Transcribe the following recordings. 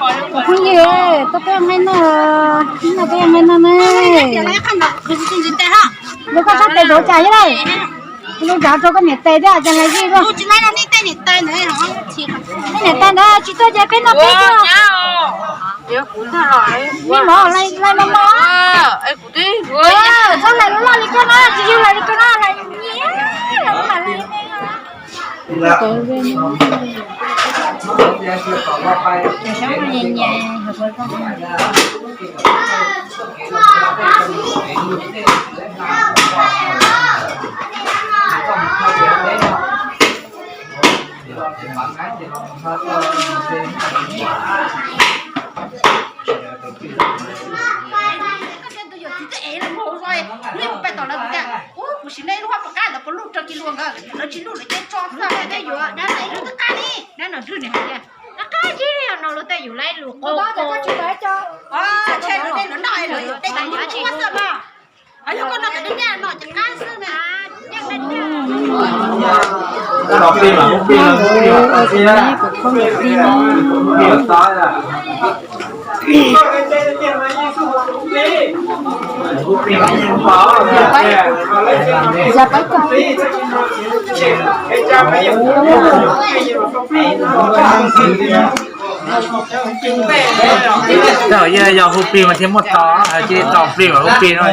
Phooj ywg, tuaj peb nqaij noj, noj peb nqaij noj ne. Lub koj sab tes ntaus cas thiab lauj? Lub nrad rau koj niam tes thiab cas nws zij luaj. Nej niam tais ntawd tsis tuaj ces peb noj peb tuaj. Nej mov lais mos mos. Txhob lais lub loj li koj na, tsis yog lais li koj na, lais nyias lais lub mas lais. Kuv siv nej lub huab puas qab lawv puas luj rau kis luag nkawd, lawv tsis luj lawv ces tso xwb, nej yuav dab ntawm ib lub twb qab li, dab no nrwg nis hais tias qab qab ib no lub tej yus laib lus qau qau. Tshe lawv tej lawv noj lawv yuav tej tsis muaj xwb mas. Yog koj noj cov dej nyaj no ces qab xwb na. Yog hu plig mas thiaj muaj tau, cia li tau plig mas hu plig no.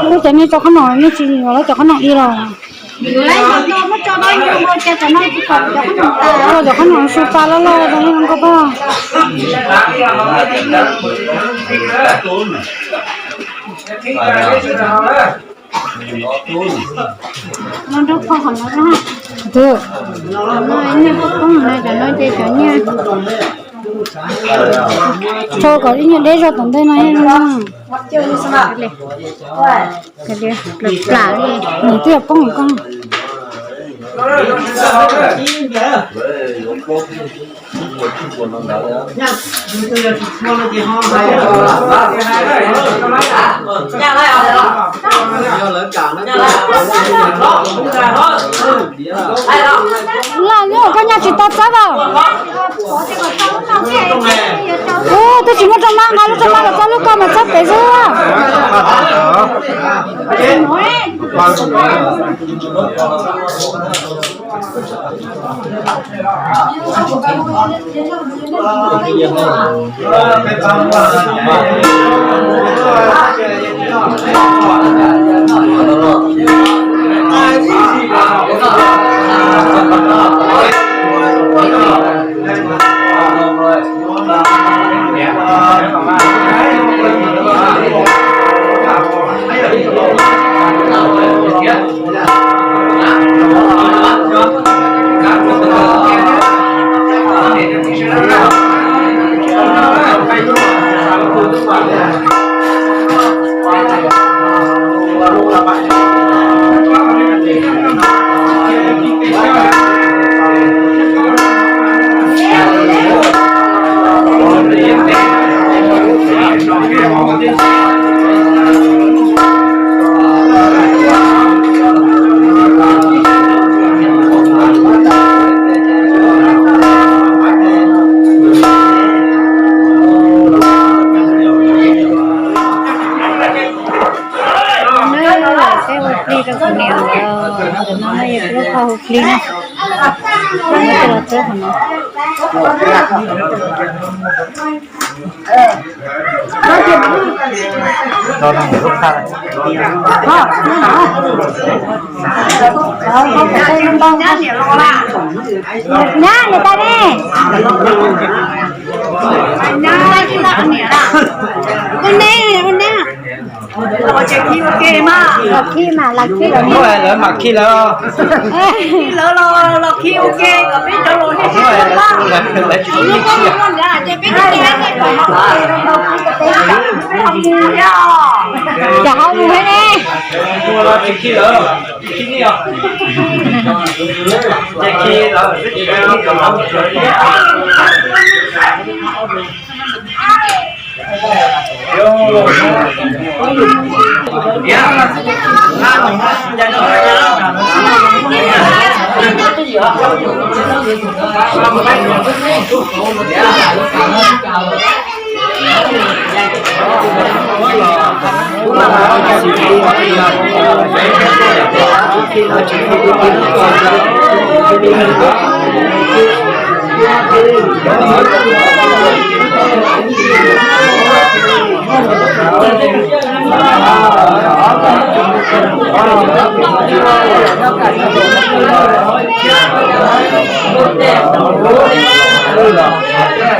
Lub cov nej tso qhob noom, nej tsis los lawv cov qhob noom i los. Cov qhob noom su pa loj loj rau nej nkauj pog. Los nrog pog qhov no, cov no ces cov nyiaj, tso kom ib nyuag deb zog tom ntej no. Plam li, nws twb yuav poob koj. Laj nyob koj nyaj tsis tau txawb as. Twb tsis muaj rau mab, nqa lub rau mab los txog lub koj mas txhob pem xwb. Peb hu plig rau kuv niam lawm, no yog peb lub pog hu plig na. Peb los txog qhov no. Nyab, niam tais ne? Tus Los khi mas, los khi lawm, los khi lawm. Los khi ua ke kom peb cov laus thiaj tsis tau. Ces peb cov laus ces peb cov laus. Cov hauv mus thiab ne.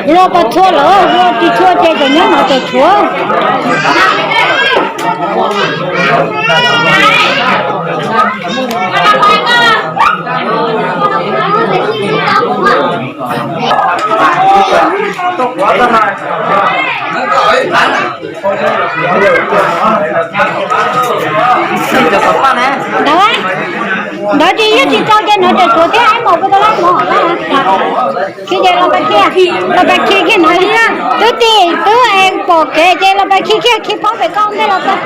Los puas txhua lawm, los tsis txhua ces tseem nyob no ces tshuav. Ntawd, ntawd ces yog tsis tau ces no ces tshuav thiab, ib mos puas tau lab mos. Khi ces los pais khi, los pais khi kiag no. Twb tim twb es pom kev ces los pais khi kiag, khi paub pem koj ntej los pais.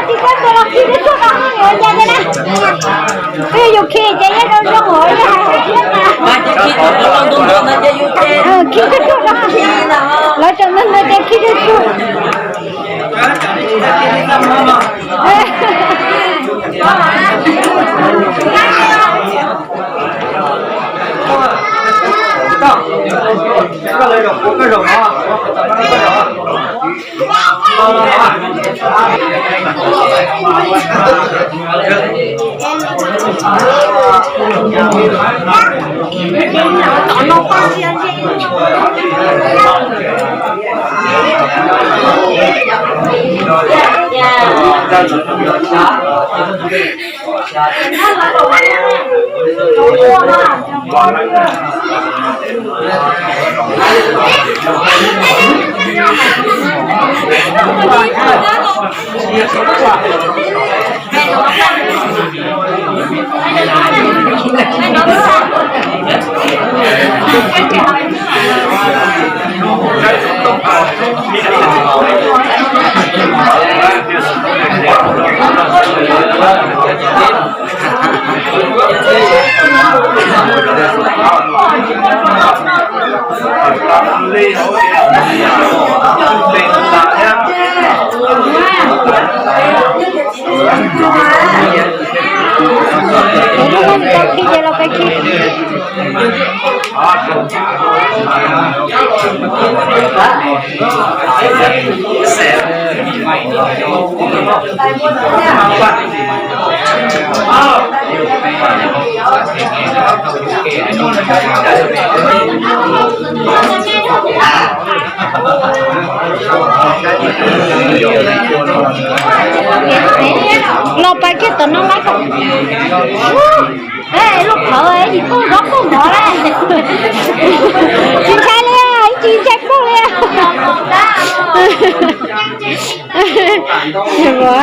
Tsis koj tus los khi twb tuaj no, ua cas thiab na. Twb yus khi ces yeej zoo zoo os, yeej hais hais thiab mas. Khi twb tuaj no, lawv tseem ntag ntawd ces khi twb tuaj. Los pais kiag tom no lawm. Lub qhov tsis poob zaub poob mov lawm. Tsis ntshai li, tsis ntshai poob li. Lub xav loj.